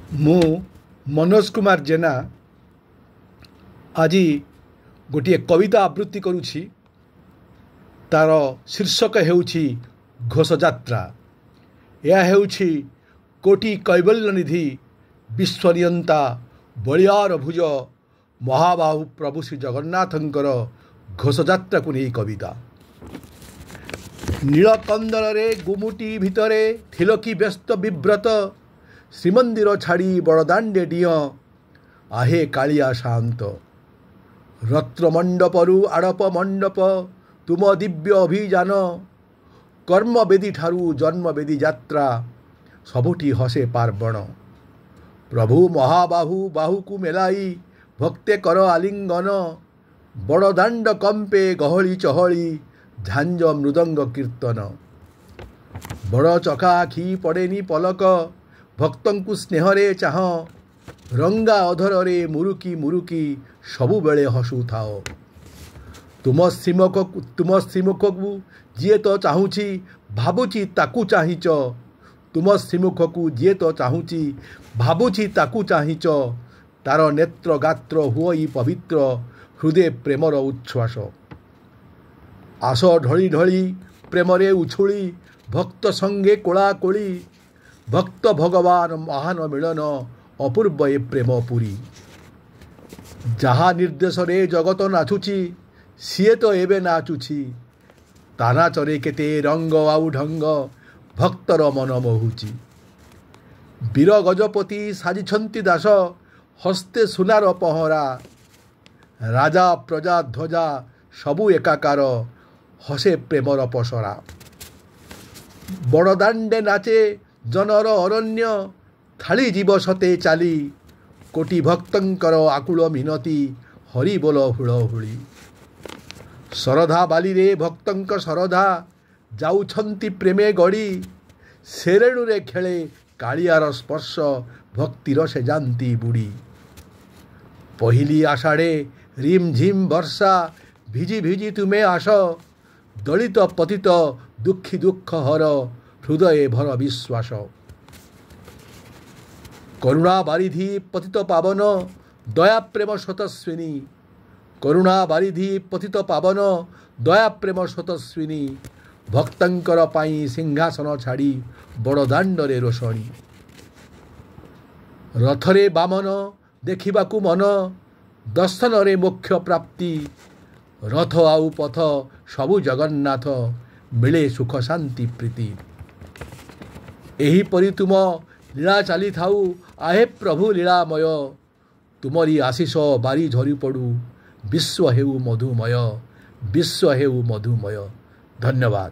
ମୁଁ ମନୋଜ କୁମାର ଜେନା ଆଜି ଗୋଟିଏ କବିତା ଆବୃତ୍ତି କରୁଛି। ତାର ଶୀର୍ଷକ ହେଉଛି ଘୋଷଯାତ୍ରା। ଏହା ହେଉଛି କୋଟି କୈବଲ୍ୟ ନିଧି ବିଶ୍ୱନିୟନ୍ତା ବଳିଆର ଭୁଜ ମହାବାହୁ ପ୍ରଭୁ ଶ୍ରୀ ଜଗନ୍ନାଥଙ୍କର ଘୋଷଯାତ୍ରାକୁ ନେଇ କବିତା। ନୀଳକନ୍ଦରରେ ଗୁମୁଟି ଭିତରେ ଥିଲକି ବ୍ୟସ୍ତ ବିବ୍ରତ, ଶ୍ରୀମନ୍ଦିର ଛାଡ଼ି ବଡ଼ଦାଣ୍ଡେ ଡିଅଁ ଆହେ କାଳିଆ ଶାନ୍ତ। ରତ୍ନମଣ୍ଡପରୁ ଆଡ଼ପ ମଣ୍ଡପ ତୁମ ଦିବ୍ୟ ଅଭିଯାନ, କର୍ମବେଦୀ ଠାରୁ ଜନ୍ମବେଦୀ ଯାତ୍ରା ସବୁଠି ହସେ ପାର୍ବଣ। ପ୍ରଭୁ ମହାବାହୁ ବାହୁକୁ ମେଲାଇ ଭକ୍ତେ କର ଆଲିଙ୍ଗନ, ବଡ଼ଦାଣ୍ଡ କମ୍ପେ ଗହଳି ଚହଳି ଝାଞ୍ଜ ମୃଦଙ୍ଗ କୀର୍ତ୍ତନ। ବଡ଼ ଚକା ଆଖି ପଡ଼େନି ପଲକ ଭକ୍ତଙ୍କୁ ସ୍ନେହରେ ଚାହଁ, ରଙ୍ଗା ଅଧରରେ ମୁରୁକି ମୁରୁକି ସବୁବେଳେ ହସୁଥାଅ। ତୁମ ଶ୍ରୀମୁଖକୁ ଯିଏ ତ ଚାହୁଁଛି ଭାବୁଛି ତାକୁ ଚାହିଁଛ, ତୁମ ଶ୍ରୀମୁଖକୁ ଯିଏ ତ ଚାହୁଁଛି ଭାବୁଛି ତାକୁ ଚାହିଁଛ, ତାର ନେତ୍ର ଗାତ୍ର ହୁଅଇ ପବିତ୍ର ହୃଦୟ ପ୍ରେମର ଉଚ୍ଛ୍ୱାସ। ଆସ ଢଳି ଢଳି ପ୍ରେମରେ ଉଛୁଳି ଭକ୍ତ ସଙ୍ଗେ କୋଳାକୋଳି, ଭକ୍ତ ଭଗବାନ ମହାନ ମିଳନ ଅପୂର୍ବ ଏ ପ୍ରେମ ପୁରୀ। ଯାହା ନିର୍ଦ୍ଦେଶରେ ଜଗତ ନାଚୁଛି ସିଏ ତ ଏବେ ନାଚୁଛି, ତା ନାଚରେ କେତେ ରଙ୍ଗ ଆଉ ଢଙ୍ଗ ଭକ୍ତର ମନ ମୋହୁଛି। ବୀର ଗଜପତି ସାଜିଛନ୍ତି ଦାସ ହସ୍ତେ ସୁନାର ପହଁରା, ରାଜା ପ୍ରଜା ଧ୍ୱଜା ସବୁ ଏକାକାର ହସେ ପ୍ରେମର ପସରା। ବଡ଼ଦାଣ୍ଡେ ନାଚେ ଜନର ଅରଣ୍ୟ ଥାଳି ଯିବ ସତେ ଚାଲି, କୋଟି ଭକ୍ତଙ୍କର ଆକୁଳ ମିନତି ହରି ବୋଲ ହୁଳହୁଳି। ଶରଧା ବାଲିରେ ଭକ୍ତଙ୍କ ଶରଧା ଯାଉଛନ୍ତି ପ୍ରେମେ ଗଡ଼ି, ସେରେଣୁରେ ଖେଳେ କାଳିଆର ସ୍ପର୍ଶ ଭକ୍ତିର ସେ ଯାନ୍ତି ବୁଡ଼ି। ପହିଲି ଆଷାଢ଼େ ରିମ୍ ଝିମ୍ ବର୍ଷା ଭିଜି ଭିଜି ତୁମେ ଆସ, ଦଳିତ ପତିତ ଦୁଃଖୀ ଦୁଃଖ ହର ହୃଦୟେ ଭର ବିଶ୍ୱାସ। କରୁଣା ବାରିଧି ପତିତ ପାବନ ଦୟା ପ୍ରେମ ସ୍ୱତସ୍ୱିନୀ, କରୁଣା ବାରିଧି ପତିତ ପାବନ ଦୟା ପ୍ରେମ ସ୍ୱତସ୍ୱିନୀ, ଭକ୍ତଙ୍କର ପାଇଁ ସିଂହାସନ ଛାଡ଼ି ବଡ଼ଦାଣ୍ଡରେ ରୋଷଣୀ। ରଥରେ ବାମନ ଦେଖିବାକୁ ମନ ଦର୍ଶନରେ ମୋକ୍ଷ ପ୍ରାପ୍ତି, ରଥ ଆଉ ପଥ ସବୁ ଜଗନ୍ନାଥ ମିଳେ ସୁଖ ଶାନ୍ତି ପ୍ରୀତି। ଏହିପରି ତୁମ ଲୀଳା ଚାଲିଥାଉ ଆହେ ପ୍ରଭୁ ଲୀଳାମୟ, ତୁମରି ଆଶିଷ ବାରି ଝରି ପଡ଼ୁ ବିଶ୍ୱ ହେଉ ମଧୁମୟ, ବିଶ୍ୱ ହେଉ ମଧୁମୟ। ଧନ୍ୟବାଦ।